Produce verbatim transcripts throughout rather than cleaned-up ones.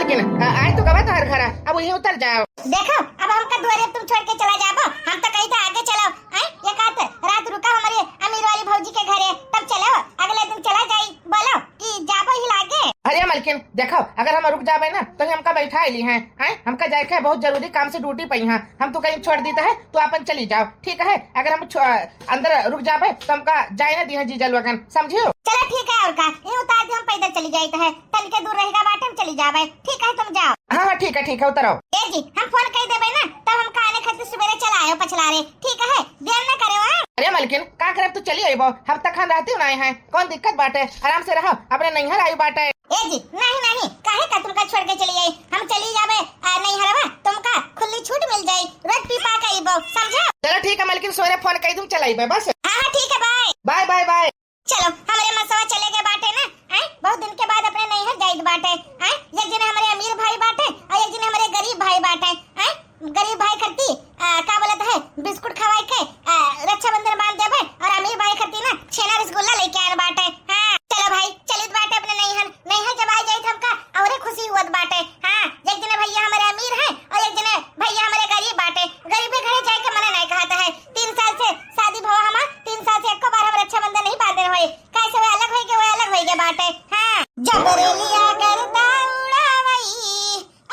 लेकिन, आ, आज तो गवा तोहर घर, अब वहीं उतर जाओ। देखो, अब हमका दुआरे तुम छोड़ के चला जाबो, हम तो कही था आगे चलो, आए, ये कहत रात रुका हमारे अमीर वाली भौजी के घरे, तब चलो, अगले दिन चला जाई, बोलो कि जाबो ही लागे। अरे मलकिन, देखो, अगर हम रुक जाबे ना, तो ही हमका बैठा ली हैं, आए, हमका जाए के बहुत जरूरी काम से ड्यूटी पई हैं, हम तो कहीं छोड़ दीता है, तो अपन चली जाओ, ठीक है? अगर हम छो-, अंदर रुक जाबे, तो हमका जाए ना दिहे जीजा लोगन, समझियो? चलो ठीक है, और का, ये उतार दे, हम पैदल चली जाइत है, तनिके दूर रहेगा बाटे, हम चली जाबे, ठीक है, तुम जाओ। हाँ, हाँ, ठीक है, ठीक है, उतरो। ए जी, हम फोन कई देबे ना, तब हमका आने खातिर सुबेरे चला आयो पछलारे, ठीक है, देर न करे, हाँ? अरे मलकिन, का करब, तू चली अइबो, हम तक हम रहती ना आए हैं, कौन दिक्कत बाटे, आराम से रहो, अपने नैहर आई बाटे। ए जी, नहीं, नहीं, काहे का तुमका छोड़ के चली आई, हम चली जाबे, आ, नैहरवा, तुमका खुली छूट मिल जाई, रोज पी पा के अइबो, समझो? चलो ठीक है मलकिन, सुबेरे फोन कई दूँ, चल अइबे बस। हाँ, हाँ, ठीक है, बाय। बाय, बाय, बाय। चलो, हमरे मनसवा चले गए बाटे ना, आए? बहुत दिन के बाद अपने नैहर जाइत बाटे, आए? एक जने हमरे अमीर भाई बाटे और एक जने हमरे गरीब भाई बाटे, आए? गरीब भाई खरती, आ, का बोलत है, बिस्कुट खवाई के, आ, रक्षाबंधन बांध देबे और अमीर भाई खरती ना छेना रसगुल्ला लेके आन बाटे। हाँ, चलो भाई, चलित बाटे अपने नैहर, नैहर जब आ जाइत हमका औरे खुशी हुअत बाटे। हाँ, एक जने भैया हमरे अमीर हैं और एक जने भैया हमरे गरीब बाटे। गरीबे घरे जाए के मना नहीं कहत है, तीन साल से शादी भवा हमार, तीन साल से एको बार हम रक्षाबंधन नहीं बांधे रहे। कैसे वे अलग होइगे, वे अलग होइगे बाटे। हाँ। जब रेलिया गर्दा उड़ावई,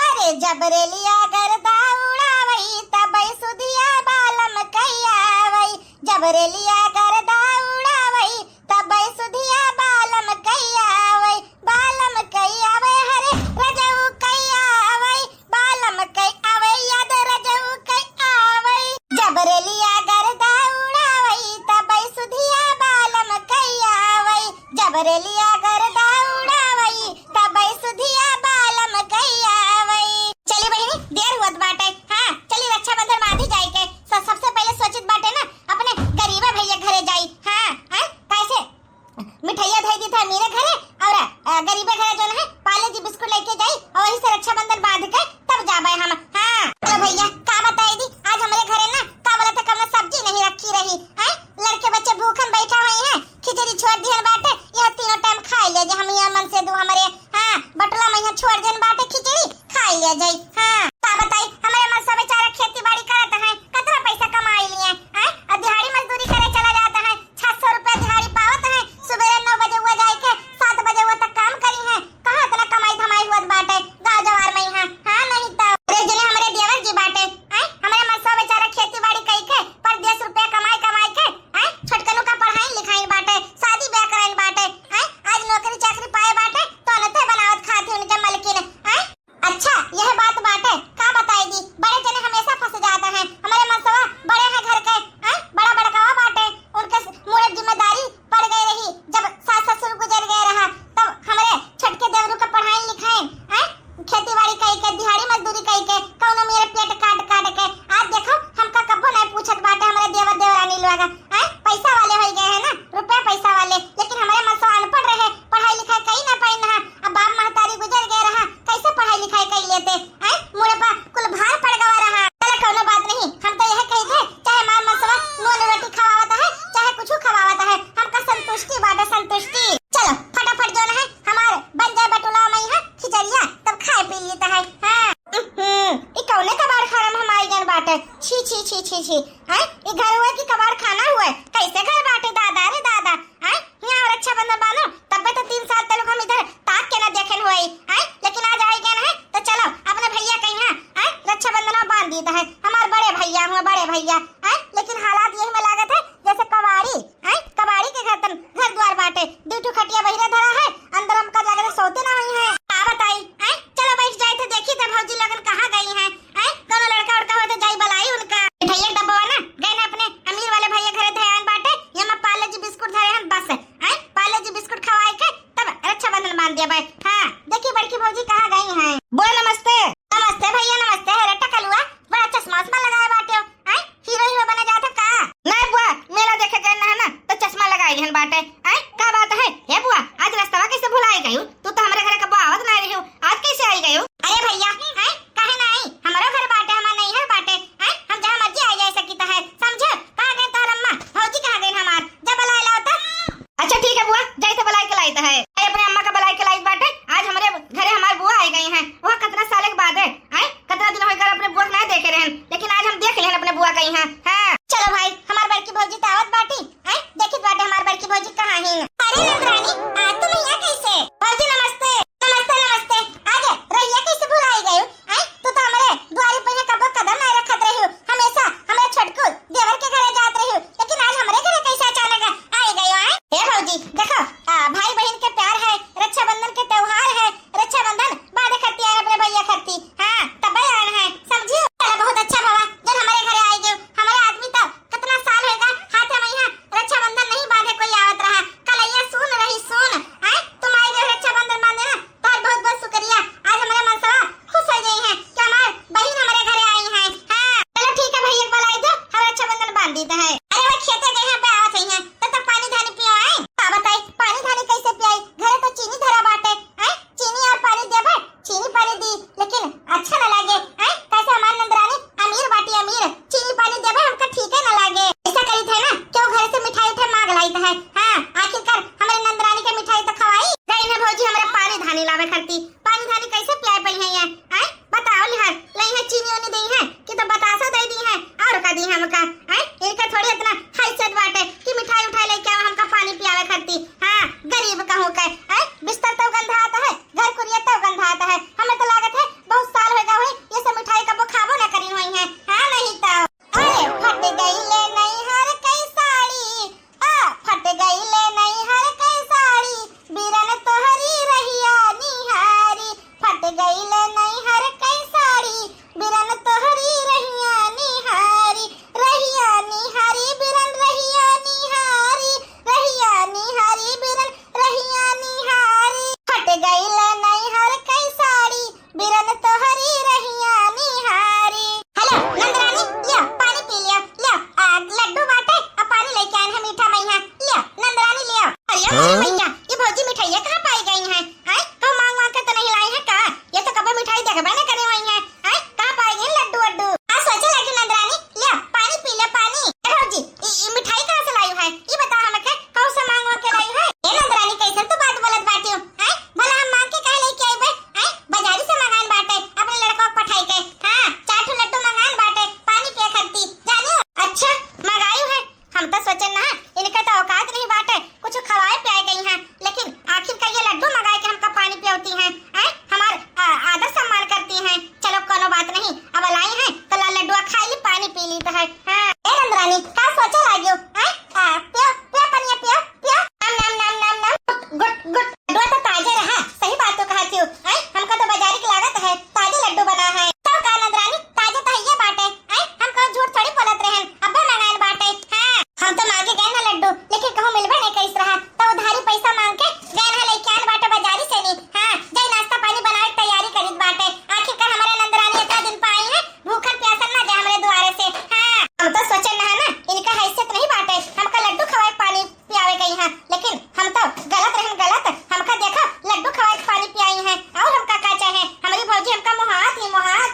अरे जब रेलिया गर्दा उड़ावई, तब सुधिया बालम कई आवई। जब रेलिया गर्दा उड़ावई, तब सुधिया बालम कई आवई। बालम कई आवई, हरे रजऊ कई आवई। बालम कई आवई, याद रजऊ कई आवई। जब रेलिया गर्दा उड़ावई, तब सुधिया बालम कई आवई। जब रेलिया गर्दा उड़ावई, तब सुधिया बालम कई आवई। चली बहिनी, देर हुअत बाटे। हाँ, चली रक्षाबंधन बांधी जाई के। स-, सबसे पहले सोचित बाटे ना, अपने गरीबा भैया घरे जाई। हाँ, हाँ, कैसे? मिठाइया धई दी था मेरे घरे और, अ, गरीबे घरे जौन है, पार्ले जी बिस्कुट लेके जाई और वहीं से रक्षाबंधन बांध के तब जाबे हम। हाँ, चलो भैया, का बताई दी, आज हमरे घरे ना, का बोलत है, कवनो सब्जी नहीं रखी रही, हैं? लड़के बच्चे भूखन बैठा हुई हैं, खिचड़ी छोड़ दिहन बाटे, यह तीनों टाइम खाई ले जे हम यहाँ मन से दू हमरे, हाँ, बटला में यहाँ छोड़ दिहन बाटे खिचड़ी, खाई ले जाई। हाँ, का बताई, हमरे मनसवा बेचारा खेती बाड़ी करत हैं, कतना पैसा कमाई लिए, हैं? और दिहाड़ी मजदूरी करे चला जात हैं, छह सौ रुपया दिहाड़ी पावत हैं, सुबेरे नौ बजे हुआ जाए के सात बजे हुआ तक काम करी हैं, कहाँ इतना कमाई धमाई हुअत बाटे गाँव जवार में यहाँ? हाँ, नहीं तो। अरे जने हमरे देवर जी बाटे, हैं? हमरे मनसवा बेचारा खेती बाड़ी कई के परदेस रुपया कमाई कमाई के, हैं? छोटकनू का पढ़ाई लिखाई बाटे, शादी ब्याह कराई बाटे, हैं? आज नौकरी चाकरी पाए बाटे, तो अनथे बनावत खात ही उनके मलकिन, हैं? अच्छा, यह बात बाटे, का बताई दी, बड़े जने हमेशा फंस जात हैं। हमरे मनसवा बड़े हैं घर के, हैं? बड़ा बड़कावा बाटे, उनके स-, मुड़े जिम्मेदारी पड़ गई रही, जब सास ससुर गुजर गए रहा, तब हमरे छोटके देवरू के पढ़ाई लिखाई, हैं? खेती बाड़ी कई के, दिहाड़ी मजदूरी कई के, कौनो मेरे पेट काट काट के। आज देखो, हमका कब्बो नहीं पूछत बाटे हमरे देवर देवरानी लोग, हैं? पैसा वाले हो गए हैं ना, रुपया पैसा वाले, लेकिन हमरे मनसवा अनपढ़ रहे, पढ़ाई लिखाई कई ना पाइन रहा। अब बाप महतारी गुजर गए रहा, कैसे पढ़ाई लिखाई कर लेते, हैं? मुड़े पर कुल भार पड़ गवा रहा। चलो कौनो बात नहीं, हम तो यह कही थे, चाहे मार मनसवा नून रोटी खवावत है, चाहे कुछ खवावत है, हमका संतुष्टि बाटे, संतुष्टि। चलो फटाफट जौन है हमार बन जाए बटुला में यहाँ खिचड़िया, तब खाए पी लेता है। हाँ। हम्म, ई कौने कबाड़ खाना में हम आई गन बाटे? छी, छी, छी, छी, छी। हैं? ई घर हुए कि कबाड़ खाना हुए? कैसे घर बाटे दादा रे दादा? हैं? यहाँ रक्षाबंधन बानो, तब्बे तो तीन साल तलक हम इधर ताक के ना देखेन होई, हैं? लेकिन आज आई गए हैं, तो चलो, अपने भैया के यहाँ, हैं? रक्षाबंधन बांध दीत है, हमार बड़े भैया हुए, बड़े भैया, हैं? लेकिन हालात यही में लागत है, जैसे कबाड़ी, हैं? कबाड़ी के घर तन, घर द्वार बाटे, दू ठो खटिया बहिरे धरा है, अंदर हमका लागत है सोते ना हुई है, का बताई, हैं? चलो बैठ जाए थे, देखी थे भौजी लोगन कहाँ गई हैं, हैं? कोनो लड़का उड़का हो तो जाई बलाई उनका। मिठाइया के डब्बा ना, गए ना अपने अमीर वाले भैया घरे धयान बाटे, ये मैं पार्ले जी बिस्कुट धरे हम बस, हैं? पार्ले जी बिस्कुट खवाए के तब रक्षाबंधन बांध दिया भाई। हाँ, देखी बड़की भौजी कहाँ गई हैं। बुआ नमस्ते। नमस्ते भैया, नमस्ते। अरे टकलुआ, बड़ा चश्मा उश्मा लगाए बाटे हो, हैं? हीरो हीरो बने जात हो का? नहीं बुआ, मेला देखे गए ना है ना, तो चश्मा लगाए लिहन बाटे। हैं? का बात है? हे बुआ, आज रस्तवा कैसे भुलाई गयू? तू तो हमरे घरे कबो आवत ना रही हो, आज कैसे आई गयू? अरे भैया, हैं? काहे ना आई? हमरो घर बाटे, हमार नैहर बाटे, हैं? हम जहाँ मर्जी आ जाए सकित है, समझो? कहाँ गए तोहर अम्मा? भौजी कहाँ गए हमार? जब बुलाए लाओ तो। अच्छा ठीक है बुआ, जाए तो बुलाए के लाइत है। अरे अपने अम्मा का बुलाए के लाइत बाटे, आज हमरे घरे हमार बुआ आई गई हैं, करती, पानी धानी कैसे पियाए पइहैं ये? आय, बताओ लिहार, लइहैं चीनी ओनी दइहैं कि तो बतासा दइ दीहैं, और का दीहैं हमका? आय, इनका थोड़ी इतना हैसियत बाटे कि मिठाई उठाई लइके आवा हमका पानी पियावे खाती। हाँ, गरीब कहूँ के, आय, बिस्तर तो गंधात है, घर कुरिया तो गंधात है। हमें तो लागत है बहुत साल होइगा हुई ये सब मिठाई कबो खाबो ना करी हुई है। हाँ, नहीं तो। अरे फट गईले नैहर के साड़ी, आ, फट गईले नैहर के साड़ी, बिरन तोहरी रहिया निहारी। फट गईले नैहर के साड़ी, बिरन तोहरी रहिया निहारी। रहिया निहारी, बिरन रहिया निहारी, रहिया निहारी, बिरन रहिया निहारी। फट गईले नैहर के साड़ी, बिरन तोहरी रहिया निहारी। हेलो, नंदरानी, लियो, पानी पी लियो, लियो, आ, लड्डू बाटे, आ, पानी लइके आइन है मीठा मइहाँ, लियो, नंदरानी, लियो। अरे, हाँ? भैया, ये भौजी मिठाइयाँ कहाँ पाई गई हैं? आय, कहूँ मांग वांग के तो नहीं लाई है का? ये तो कबो मिठाई देखबे न करे हुई हैं। आय, कहाँ पाई गई लड्डू वड्डू? आ, सोचे लगी नंदरानी, लियो, पानी पी लियो, पानी। ए भौजी, ई, ई मिठाई कहाँ से लायू है? ई बता हमके, कौन से मांग वांग के लायू है? ए नंदरानी, कैसन तू बात बोलत बाटियो? आय, भला हम मांग के काहे लइके आइबे? आय, बाजारी से मंगान बाटे, अपने लड़का के पठाई के। हाँ, चार ठो लड्डू मंगान बाटे, पानी पिए खाती। जानियो? अच्छा, मंगायू है? हम तो सोचन ना, इनका तो औकात नहीं बाटे, कुछ खवाए पियाए गई हैं, लेकिन आखिर का ये लड्डू मंगाए के हमका पानी पियौती हैं, हैं? हमार, आ, आदर सम्मान करती हैं। चलो, कोनो बात नहीं, अब लाई हैं, तो ला लड्डुआ खाई ली, पानी पी ली तो है। हाँ। ए नंदरानी, का सोचे लागियो, हैं? आ, पियो, पियो पनिया, पियो, पियो। नम, नम, नम, नम, नम। गुट, गुट, गुट। लड्डुआ तो ताजे रहा, सही बात तो कहा थियो, हैं? हमका तो बाजारी के लागत है, ताजे लड्डू बना है। तो का नंदरानी, ताजे तो है ये बाटे, आय, हम कहूँ झूठ थोड़ी बोलत रहन, अब्बे मंगाइन बाटे। हाँ, हम तो मांगे गए ना लड्डू, लेकिन कहूँ मिलबे नहीं कइस रहा, तो उधारी पैसा मांग के गए ना लइके आन बाटे बाजारी से नी। हाँ, जाई नाश्ता पानी बनावे के तैयारी करित बाटे। आखिरकार हमारे नंदरानी इतना दिन पे आई है, भूखन प्यासन ना जाए हमरे दुआरे से। हाँ, हम तो सोचे ना ना, इनका हैसियत नहीं बाटे, हमका लड्डू खवाए के पानी पियावे गई हैं, लेकिन हम तो गलत रहन गलत। हमका देखा, लड्डू खवाए के पानी पियाई हैं, और हमका का चाहे? हमारी भौजी हमका मोहात ही मोहात।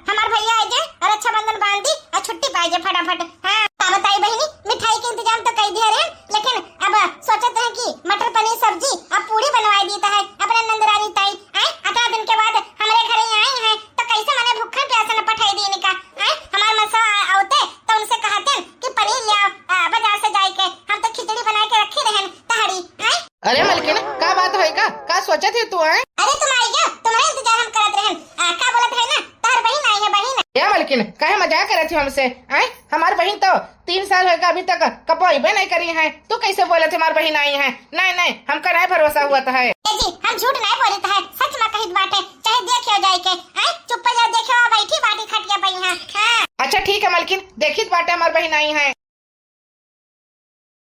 हमार भैया आ जाए और रक्षाबंधन बांध दी और छुट्टी पाई जाए फटाफट। हाँ, का बताई बहिनी, मिठाई के इंतजाम तो कई दिया रहे, लेकिन अब सोचत रहे कि मटर पनीर सब्जी और पूड़ी बनवाई दी है अपने नंदरानी ताई। आय, अतना दिन के बाद हमरे घरे आई हैं, तो कैसे मने भूखन प्यासन पठाई दी इनका? आय, हमार मनसा आवते तो उनसे कहते कि पनीर ले आओ, आ, बाजार से जाए के, हम तो खिचड़ी बना के रखी रहन तहरी। आय? अरे मलकिन, का बात होइगा? का सोचत है तू, आय? अरे तुम आई गयो, तुम्हारे इंतजार हम करत रहन। आ, का बोलत है ना, तहर बहिन आई है, बहिन। ए मलकिन, काहे मजाक करत हो हमसे, आय? हमार बहिन तो तीन साल होइगा अभी तक कबो अइबे नहीं करी है, तू कैसे बोलत है हमार बहिन आई है? नहीं, नहीं, हमका नहीं भरोसा हुआ तो है। ए जी, हम झूठ नहीं बोलत है, सच में कहित बाटे, चाहे देखियो जाए के, आय? चुप्पे जाओ, देखियो, बैठी बाटी खटिया पई है। हाँ। अच्छा ठीक है मलकिन, देखित बाटे हमार बहिन आई है।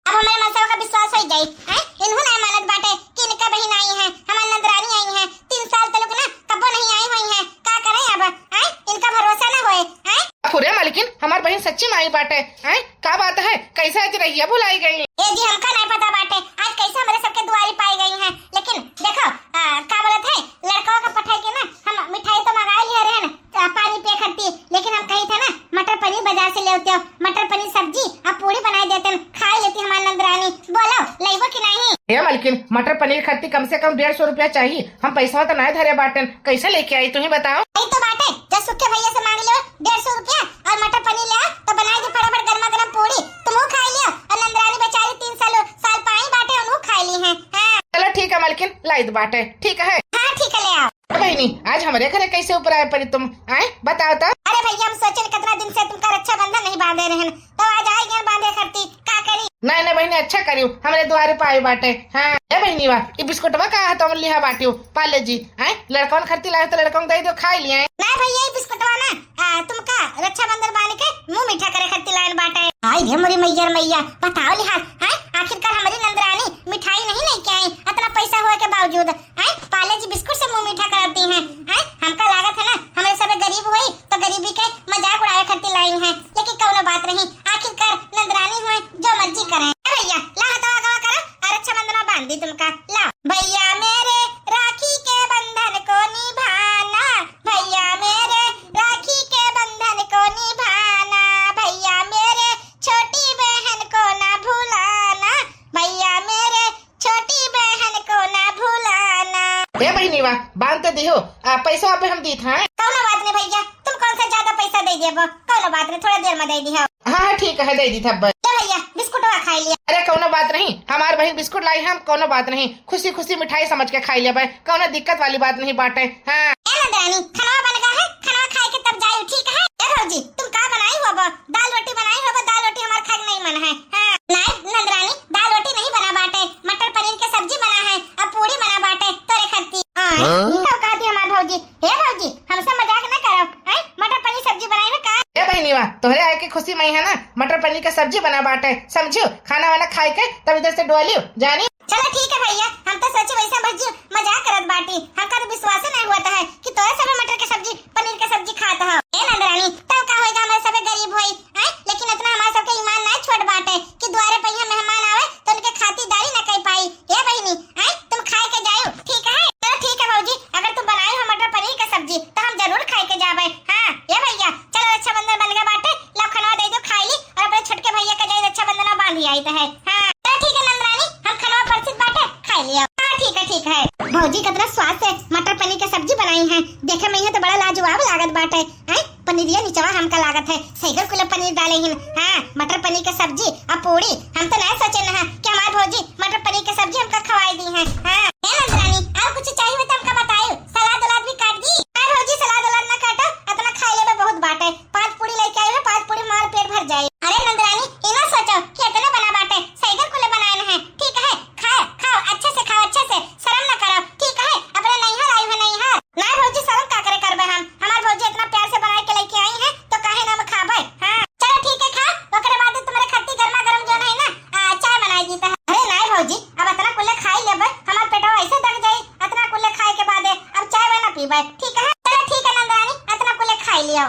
अब हमारे मनसवा का विश्वास हो जाए, हैं? इन्हू नहीं मानत बाटे कि इनका बहिन आई है, हमार नंदरानी आई है। तीन साल तलक ना कबो नहीं आई हुई है, का करे अब, हैं? इनका भरोसा ना होए, हैं? अरे मलकिन, हमार बहिन सच्ची में आई बाटे, हैं? का बात है, कैसे आज रहिया भुलाई गई? ए जी, हमका नहीं पता बाटे, आज कैसे हमारे सबके दुआरी पाई गई हैं। लेकिन देखो, आ, का बोलत है, लड़कवा का पठाई के ना हम मिठाई तो मंगा लिया रहन, आ, पानी पिए खाती, लेकिन हम कही थे ना, मटर पनीर बाजार से ले आते हो, मटर पनीर सब्जी और पूड़ी बनाई देते, खा लेती हमारी नंदरानी। बोलो, लेबो कि नहीं? ए मलकिन, मटर पनीर खाती कम से कम डेढ़ सौ रुपया चाहिए, हम पैसा तो नहीं धरे बाटन, कैसे लेके आई, तू ही बताओ। यही तो बाटे, जो सुखे भैया से मांग लो डेढ़ सौ रुपया और मटर पनीर ले आओ, तो बनाई दी फटाफट गर्मा गर्म पूड़ी, तुम खा लियो और नंदरानी बेचारी तीन साल, साल पाई बाटे, उन्हों खा ली है। हाँ। चलो ठीक है मलकिन, लाई दे बाटे, ठीक है। हाँ ठीक है, ले आओ। बहिनी, आज हमरे घरे कैसे ऊपर आए पड़ी तुम, आय? बताओ तो। अरे भैया, हम सोचन कितना दिन से तुमका रक्षाबंधन नहीं बांधे रहन, तो आज आए गए बांधे खाती, का करी? नहीं, नहीं बहिनी, अच्छा करियो, हमरे दुआरे पे आए बाटे। हाँ, ए बहिनी वाह, ई बिस्कुटवा का है तुम लिहा बाटियो, पाले जी, आय? लड़कवन खाती लाए तो लड़कवन दे दो, खा लिए। नहीं भैया, ये बिस्कुटवा ना, आ, तुमका रक्षाबंधन बांध के मुंह मीठा करे खाती लाइन बाटे। आई हे मोरी मैया रे मैया, बताओ लिहाज, हैं? आखिरकार हमारी नंदरानी मिठाई नहीं लेके आई, इतना पैसा होए के बावजूद, हैं? पाले जी बिस्कुट से मुंह मीठा कराती हैं, हैं? हमका लागत है ना, हमरे सबे गरीब हुई तो गरीबी के मजाक उड़ावे खातिर लाई हैं, लेकिन कौनो बात नहीं, आखिरकार नंदरानी हुए, जो मर्जी करें। ए भैया, ला हथवा गवा करा, और रक्षाबंधन बांध दी तुमका, ला। भैया मेरे राखी के बंधन को निभाना, भैया मेरे राखी के बंधन को निभाना, भैया मेरे छोटी बहन को ना भुलाना, भैया मेरे छोटी बहन को ना भुलाना। ए बहिनी वाह, बांध तो दिहो, आ, पैसा अबे हम दीत हैं। कौनो बात नहीं भैया, तुम कौन सा ज्यादा पैसा दे देबो, कौनो बात नहीं, थोड़ा देर में दे दिहो। हाँ, हाँ, ठीक है, दे दीत अबे। ले भैया, बिस्कुटवा खाई लिया। अरे, कौनो बात नहीं, हमार बहिन बिस्कुट लाई है, हम कौनो बात नहीं, खुशी खुशी मिठाई समझ के खाई लेबे, कौनो दिक्कत वाली बात नहीं बाटे। हाँ। ए नंदरानी, खाना बन गया है, खाना खाए के तब जायू, ठीक है? ए भौजी, तुम का बनाई हो अब? दाल रोटी बनाई हो अब? दाल रोटी हमार खाए के नहीं मन है। हाँ। नहीं नंदरानी, दाल रोटी नहीं बना बाटे, मटर पनीर के सब्जी बना है, अब पूड़ी बना बाटे तोरे खाती। हाँ। हाँ? ई का कहती हमार भौजी? हे भौजी, हमसे मजाक न करो, हैं? मटर पनीर सब्जी बनाई हो का? ए बहिनीवा, तोहरे आए के खुशी में है ना, मटर पनीर के सब्जी बना बाटे, समझू? खाना वाना खाए के तब इधर से डोलियो, जानी? चलो ठीक है भैया, हम तो सोचे वैसा भौजी मजाक करत बाटी, हमका तो विश्वास नहीं हुआ है कि तोरे सब मटर के सब्जी, पनीर के सब्जी खात हो। ए नंदरानी, तब का होएगा, हमारे सबे गरीब होई, हैं? लेकिन इतना हमारे सबके ईमान ना छोट बाटे कि द्वारे पे यहाँ मेहमान आवे तो उनके खातिरदारी ना कर पाई। ए बहिनी, हैं? तुम खाए के जायो, ठीक है? चलो ठीक है भौजी, अगर तुम बनाई हो मटर पनीर के सब्जी तो हम जरूर खाए के जाबे। हाँ, ए भैया, चलो रक्षाबंधन बन गया बाटे, लो खाना दे दो, खाई ली और अपने छोटके भैया के जाई रक्षाबंधन बांधी आई तो है। हाँ, चलो ठीक है नंदरानी, हम खाना परसित बाटे, खाई लियो। हाँ, ठीक है, ठीक है। भौजी कितना स्वाद से मटर पनीर के सब्जी बनाई है, देखे में ये तो बड़ा लाजवाब लागत बाटे। हैं? पनीरिया निचवा हमका लागत है, सैगर कुल पनीर डाले हिन। हाँ, मटर पनीर के सब्जी और पूड़ी। हम तो नहीं सोचे न है कि हमार भौजी मटर पनीर के सब्जी हमका खवाई दी है। हाँ, ए नंदरानी, और कुछ चाहिए तो हमका बतायो, सलाद उलाद भी काट दी। अरे भौजी, सलाद उलाद ना काटो, इतना खाए लेबे बहुत बाटे। पांच पूड़ी लेके आई है, पांच पूड़ी मार पेट भर जाए। अरे नंदरानी, ई ना सोचो कि इतने बना बाटे, सैगर कुल बनाए न है, ठीक है? खाओ, खाओ, अच्छे से खाओ, अच्छे से, शर्म ना करो, ठीक है? अपने नैहर आई हो, नैहर। नहीं भौजी, शर्म का करे करबे हम? हमार भौजी इतना प्यार से बनाए के लेके आई है, तो काहे ना हम खाबे? हाँ, चलो ठीक है, खाओ, ओकरे बाद तुम्हारे खत्ती गर्मा गर्म जो है ना, आ, चाय बनाई दी तो है। अरे नहीं भौजी, अब इतना कुल्ले खाई लेबे, हमार पेटवा ऐसे दग जाई, इतना कुल्ले खाए के बाद अब चाय वाय ना पीबे, ठीक है? चलो ठीक है नंदरानी, इतना कुल्ले खाई लियो।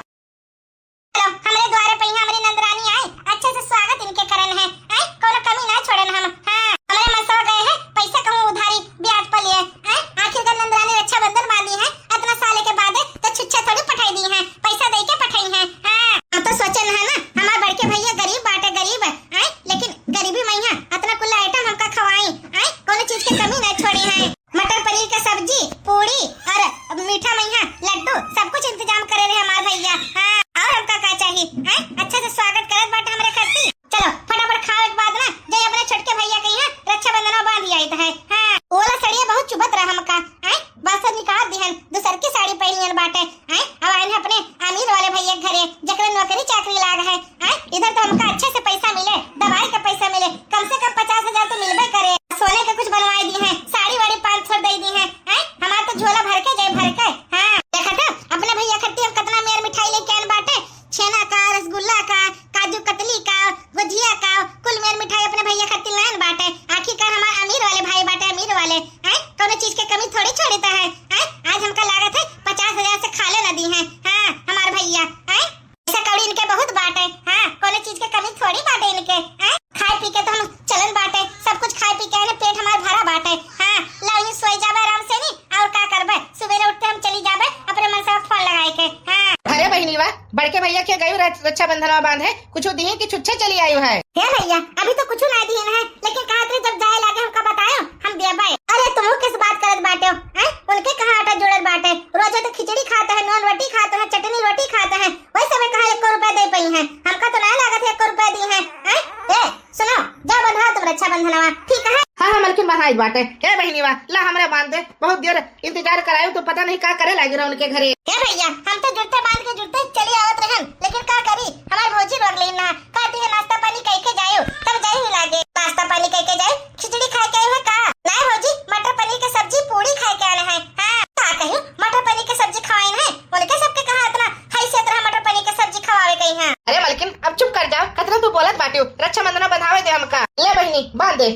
चलो, हमरे द्वारे पे यहाँ हमरी नंदरानी आए, अच्छे से स्वागत इनके करन है, आए, कोनो कमी ना छोड़न हम। हाँ, हमरे मनसवा गए है, पैसा कहूँ उधारी ब्याज पर लिए, आए, आखिर का नंदरानी रक्षाबंधन बांधी है, इतना साल के बाद तो छुच्छा थोड़ी पठाई दी है, पैसा दे के पठाई है। हाँ, हम तो सोचे न है ना, हमार बड़के भैया गरीब बाटे, गरीब, आए, लेकिन गरीबी में यहाँ इतना कुल आइटम हमका खवाई, आए, कोनो चीज के कमी ना छोड़ी है। मटर पनीर के सब्जी, पूड़ी और मीठा मइहा, लड्डू, सब कुछ इंतजाम करे रहे हमार भैया। हाँ, और हमका का चाही? हैं? अच्छा से स्वागत करत बाटे हमरे खातिर। चलो, फटाफट खाओ एक बाद ना, जाई अपने छोटके भैया के यहाँ रक्षाबंधन बांधी आई तो है। हाँ, ओला सड़िया बहुत चुभत रहा हमका। हैं? बासा निकाल दिहन, दूसर की साड़ी पहनियन बाटे। हैं? अब आइन अपने अमीर वाले भैया के घरे, जकरे नौकरी चाकरी लाग है। हैं? इधर तो हमका अच्छे से पैसा मिले, दवाई का पैसा मिले, कम से कम पचास हजार तो मिलबे करे। सोने के कुछ बनवाई दी हैं, साड़ी वाड़ी पाँच सौ दे दी हैं। हैं? हमार तो झोला भर के जाए, भर के। हाँ, देखा था अपने भैया खत्ती हम कितना मेर मिठाई लेके आन बाटे, छेना का, रसगुल्ला का, काजू कतली का, गुजिया का, कुल मेर मिठाई अपने भैया खत्ती लान बाटे। आखिर का हमार अमीर वाले भाई बाटे, अमीर वाले। हैं? कोनो चीज के कमी थोड़ी छोड़ी तो है। हैं? आज हमका लागत है पचास हजार से खाले ना दी हैं। हाँ, हमार भैया। हैं? पैसा कौड़ी इनके बहुत बाटे। हाँ, कोनो चीज के कमी थोड़ी बाटे इनके। हैं? खाए पी के तो हम चलन बाटे, सब कुछ खाए पी के है ना, पेट हमार भरा बाटे। हाँ, लो यूं सोई जाबे आराम से नी, और का करबे? सुबेरे उठते हम चली जाबे अपने मनसवा फोन लगाए के। हाँ। अरे बहिनी वाह, बड़के भैया के गई रक्षाबंधन बांधे, कुछ दिए कि छुच्छे चली आयु है? हे भैया, अभी तो कुछ ना दिए है, लेकिन कहा थे जब जाए लागे हमका बतायो, हम देबे। अरे तुम किस बात करत बाटे हो? हैं? उनके कहाँ आटा जुड़त बाटे? रोज तो खिचड़ी खाते हैं, नून रोटी खाते हैं, चटनी रोटी खाते हैं, वैसे में कहाँ एक रुपया दे पाई हैं? हमका तो ना लागत है एक रुपया दी हैं। हैं? ए, सुनो, जा बंधा तुम रक्षाबंधनवा, ठीक है? हाँ, हाँ, मलकिन बंधाई बाटे। हे बहिनी वाह, ला हमरे बांध दे, बहुत देर इंतजार करायो तो पता नहीं का करे लागे रहा उनके घरे। हे भैया, हम तो जुत्ते बांध के जुत्ते चली आवत रहन, लेकिन का करी, हमार भौजी रोक लेना, कहती है नाश्ता पानी कह के जायो, तब जाई ही लागे। नाश्ता पानी कह के जायो, खिचड़ी खाए के आए हो का? नहीं भौजी, मटर पनीर के सब्जी पूड़ी खाए के आने हैं। हाँ, का कही, मटर पनीर के सब्जी खवाइन है, उनके सबके कहाँ इतना हैसियत रहा मटर पनीर के सब्जी खवावे कहीं है? अरे मलकिन, अब चुप कर जाओ, कतना तू बोलत बाटियो, रक्षाबंधन बंधावे दे हमका। ले बहिनी, बांध दे।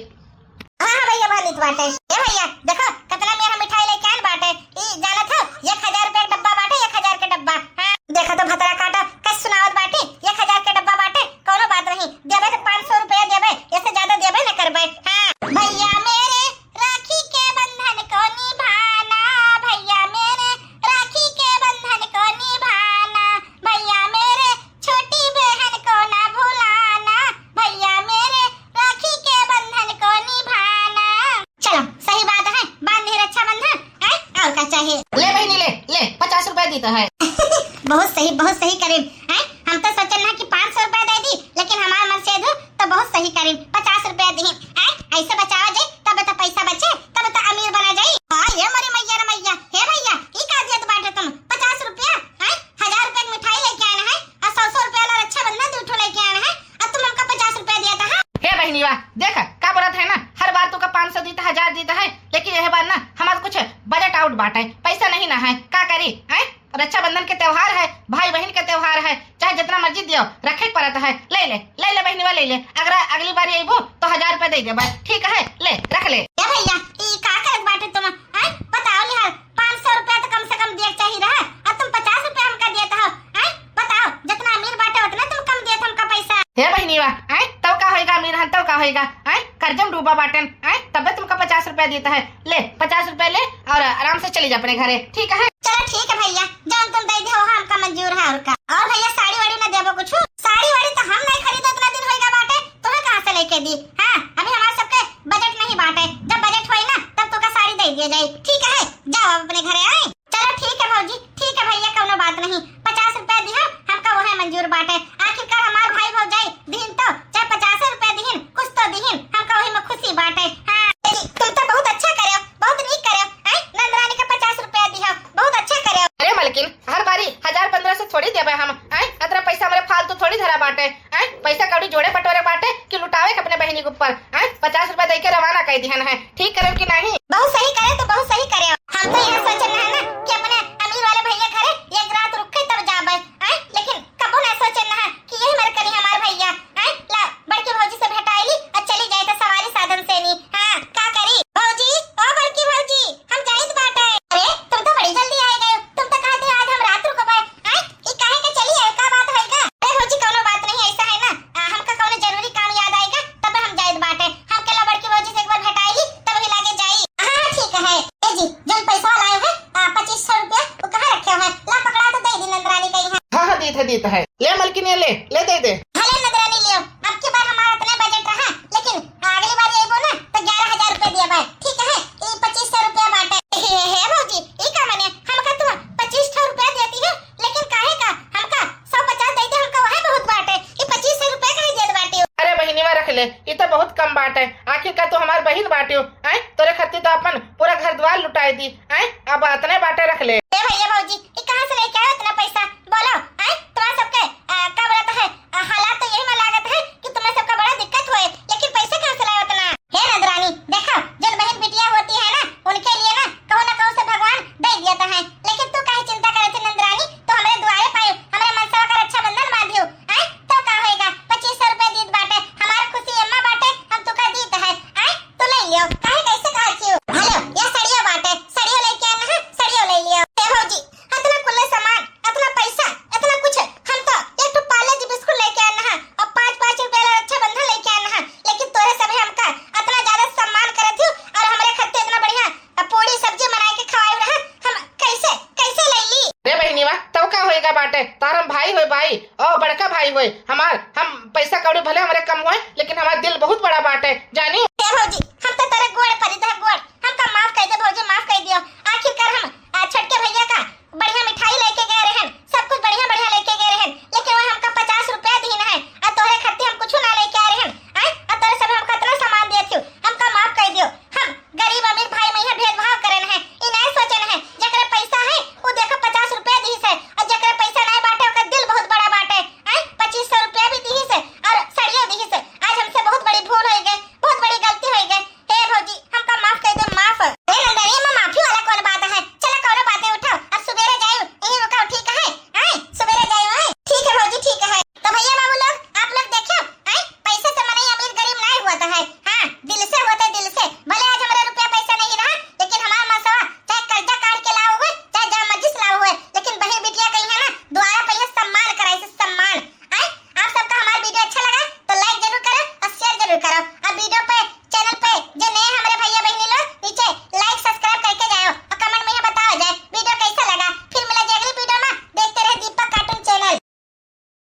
हाँ, हाँ भैया, बांधित बाटे। ए भैया, देखो, कतना मेर हम मिठाई लेके आन बाटे। ई जानत हो, एक हजार रुपया के डब्बा बाटे, एक हजार के डब्बा। हाँ, देखो तो भतरा काटा, कस सुनावत बाटे, एक हजार के डब्बा बाटे, कोनो बात नहीं, देबे तो पाँच सौ रुपया देबे, ऐसे ज्यादा देबे न करबे। हाँ। भैया मेरे राखी के बंधन को निभाना, भैया मेरे राखी के बंधन को निभाना, भैया मेरे छोटी बहन को ना भुलाना, भैया मेरे राखी के बंधन को निभाना। चलो, ले बहिनी, ले, ले, पचास रुपया दीत है। बहुत सही, बहुत सही करीन। हैं? हम तो सोचन ना कि पाँच सौ रुपया दे दी, लेकिन हमार मन से दू तो बहुत सही करीन, पचास रुपया दीन। हैं? ऐसे बचावा जाई, तब तो पैसा बचे, तब तो अमीर बना जाई। हाँ, ये मरी मैया रे मैया, हे भैया, ई का दियत बाटे तुम? पचास रुपया? हैं? हजार रुपया के मिठाई लेके आए हैं, और सौ सौ रुपया वाला रक्षाबंधन दू ठो लेके आए हैं, और तुम हमका पचास रुपया दिया था, हाँ? हे बहिनीवा, देख, का बोलत है ना, हर बार तू का पाँच सौ दीत, हजार दीत है, लेकिन यह बार ना हमार कुछ budget out बाटे, पैसा नहीं ना है, का करी, हैं? रक्षाबंधन के त्योहार है, भाई बहिन के त्योहार है, चाहे जितना मर्जी दियो, रखे के पड़त है। ले ले, ले ले बहिनीवा, ले ले। अगर अगली बार अइबू तो हजार रुपया दे देबे, ठीक है? ले, रख ले। ए भैया, ई का करत बाटे तुम? हैं? बताओ निहाल, पाँच सौ रुपया तो कम से कम दिए के चाहिए रहा, अब तुम पचास रुपया हमका देत हो। हैं? बताओ, जितना अमीर बाटे उतना तुम कम देत हमका पैसा। हे बहिनीवा, हैं? तब का होएगा, अमीर हन तब का होएगा? हैं? कर्जम डूबा बाटन, हैं? तबे तुमका पचास रुपया देत है। ले, पचास रुपया ले और आराम से चली जा अपने घरे, ठीक है? चलो ठीक है भैया, जौन तुम दे दे हो हमका मंजूर है। और का? और भैया, साड़ी वाड़ी ना देबो कुछ? साड़ी वाड़ी तो हम नहीं खरीदे, इतना दिन होइगा बाटे, तुम्हें कहाँ से लेके दी? हाँ, अभी हमारे सबके budget नहीं बाटे, जब budget होई ना तब तुका साड़ी दे दिया जाए, ठीक है? जाओ अब अपने घरे, आए। चलो ठीक है भौजी, ठीक है भैया, कौनो बात नहीं, पचास रुपया दिहो, हमका वह मंजूर बाटे। आखिरकार हमार भाई भौजाई दीन तो चाहे पचास रुपया दीन, कुछ तो दीन, हमका वही में खुशी बाटे। हाँ जी, तुम तो बहुत अच्छा करे हो, बहुत नीक करे हो, हैं? नंदरानी का पचास रुपया दिहो, बहुत अच्छा करे हो। अरे मलकिन, हर बारी हजार पन्द्रह सौ थोड़ी देबे हम, हैं? अतना पैसा हमरे फालतू थोड़ी धरा बाटे, हैं? पैसा कौड़ी जोड़े बटोरे बाटे कि लुटावे के अपने बहिनी के ऊपर, हैं? पचास रुपया दे के रवाना कर दिहन है, ठीक करे कि नहीं? बहुत सही करे तो बहुत सही करे। हम तो यह सोचन है ना कि अपने अमीर वाले भैया घरे एक रात रुक के तब जाबे, हैं? लेकिन कबो ना सोचन है कि यही मर करी हमार भैया, हैं? ला, बड़की भौजी से भेटाइली और चली जाए तो सवारी साधन से नहीं। हाँ, का करी? भौजी, ओ बड़की भौजी, हम जाइत बाटे। अरे, तुम तो बड़ी जल्दी आए गए, तुम तो कहते आज हम रात रुकबे, हैं? ई काहे के चली आए, का बात होइगा? अरे भौजी, कौनो बात नहीं, ऐसा है ना, आ, हमका कौनो जरूरी काम याद आइगा, तब हम जाइत बाटे। हम केला बड़की भौजी से एक बार भेटाइली, तब ही लागे जाई। हाँ, हाँ, ठीक है। ए जी, जौन पैसा लाए हैं, आ, पच्चीस सौ रुपया, वो कहाँ रखे हैं? ला पकड़ा तो दे दी नंदरानी कहीं है। हाँ, हाँ, दीत है, दीत है। ले मलकिन, ये ले, ले दे दे। हाँ, ले नंदरानी लियो। अब की बार हमारा इतने budget रहा, लेकिन अगली बार अइबो ना, तो ग्यारह हजार रुपया दिया भाई, ठीक है? ई पच्चीस सौ रुपया बाटे। हे, हे, हे भौजी, ई का माने? हमका तुम पच्चीस सौ रुपया देती हो, लेकिन काहे का हमका सौ पचास दे दे, हमका वही बहुत बाटे। ई पच्चीस सौ रुपया काहे देत बाटे? अरे बहिनीवा, रख ले, ई तो बहुत कम बाटे। आखिर का तू हमार बहिन बाटियो, आय? तोरे खातिर तो अपन पूरा घर द्वार लुटाई दी, आय? अब अतने बाटे, रख ले। ए भैया भौजी, ई कहाँ से लेके आए इतना पैसा? बोलो, आय? तुम्हार सबके, आ, का बोलत है, आ, हालात तो यही में लागत है कि तुम्हें सबका बड़ा दिक्कत होए, लेकिन पैसा कहाँ से लाए उतना? हे नंदरानी, देखो, जौन बहन बिटिया होती है ना, उनके लिए ना कहूँ ना कहूँ से भगवान दे दिया था है, लेकिन तू काहे चिंता करे थी नंदरानी? तू हमरे दुआरे पाई, हमरे मनसवा का रक्षाबंधन बांधियो, आय? तो का होएगा? पच्चीस सौ रुपया दीत बाटे, हमार खुशी एम्मा बाटे, हम तुका दीत है, आय? तू ले लियो, काहे कैसे कहा थियो? हेलो, या सड़ियो बाटे, सड़ियो लेके आना है, सड़ियो ले लियो। ए भौजी, इतना कुल्ले सामान, इतना पैसा, इतना कुछ, हम तो एक ठो पार्ले जी बिस्कुट लेके आना है और पाँच पाँच रुपया वाला रक्षाबंधन लेके आना है, लेकिन तोरे सभे हमका इतना ज्यादा सम्मान करत हो और हमरे खातिर इतना बढ़िया पूड़ी सब्जी बनाए के खवाए रहा, हम कैसे, कैसे ले ली? रे बहिनीवा, तब का होएगा बाटे, तार हम भाई होए भाई, ओ बड़का भाई होए हमार, हम पैसा कौड़ी भले हमरे कम होए, लेकिन हमार दिल बहुत बड़ा